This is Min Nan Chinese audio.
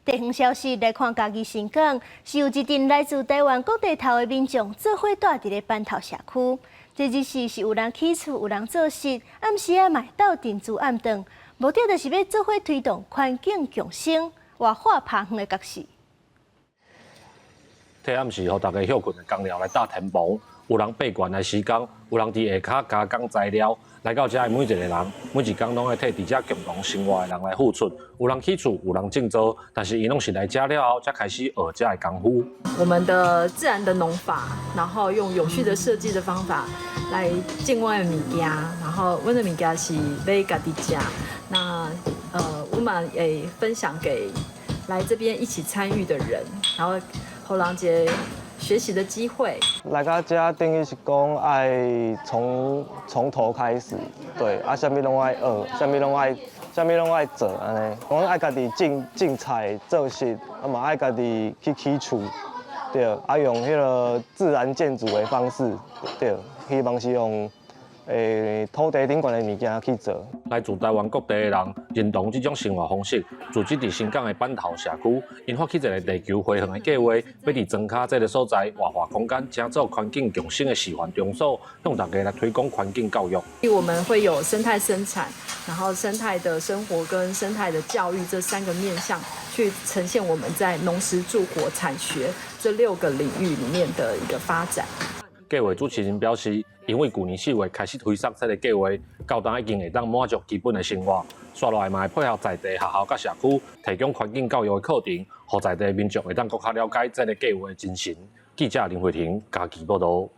地方消息來看，嘉義伸港是有一陣來自台灣各地頭的民眾做伙蹛佇咧板頭社區。這日時是有人起厝，有人做穡，暗時仔嘛會鬥陣煮暗頓，目的就是欲做伙推動環境共生、活化拍園的角色。替暗時予大家歇睏的工料來搭天棚，有人爬懸來施工，有人佇下跤加工材料。來到遮的每一個人，每一工攏愛替佇遮共同生活的人來付出。有人起厝，有人種稻，但是𪜶攏是來遮了後，才開始學遮的功夫。我們的自然的農法，然後用永續的設計的方法來種阮的物件，然後阮的物件是欲家己食。那我們會分享給來這邊一起參與的人，然後予人一個學習的機會。來到遮等於是講愛從頭開始，對，啊，啥物攏愛學，啥物攏愛做按呢。講愛家己種菜做穡，啊嘛愛家己去起厝，對，啊用彼个自然建築的方式，對，希望是用土地頂懸的物件去做。來自台灣各地的人認同這種生活方式，組織佇伸港的板頭社區，𪜶發起一个地球花園的計劃，欲佇莊跤這个所在活化空間，成做環境共生的示範場所，向大家來推廣環境教育。我們會有生態生產，然後生態的生活跟生態的教育這三個面向，去呈現我們在農食住活產學這六個領域裡面的一個發展。計劃主持人表示，因為舊年4月開始推捒這个計劃，到今已經會當滿足基本的生活。紲落來嘛會配合在地學校佮社區，提供環境教育的課程，予在地民眾會當閣較了解這个計劃的精神。記者林慧婷嘉義報導。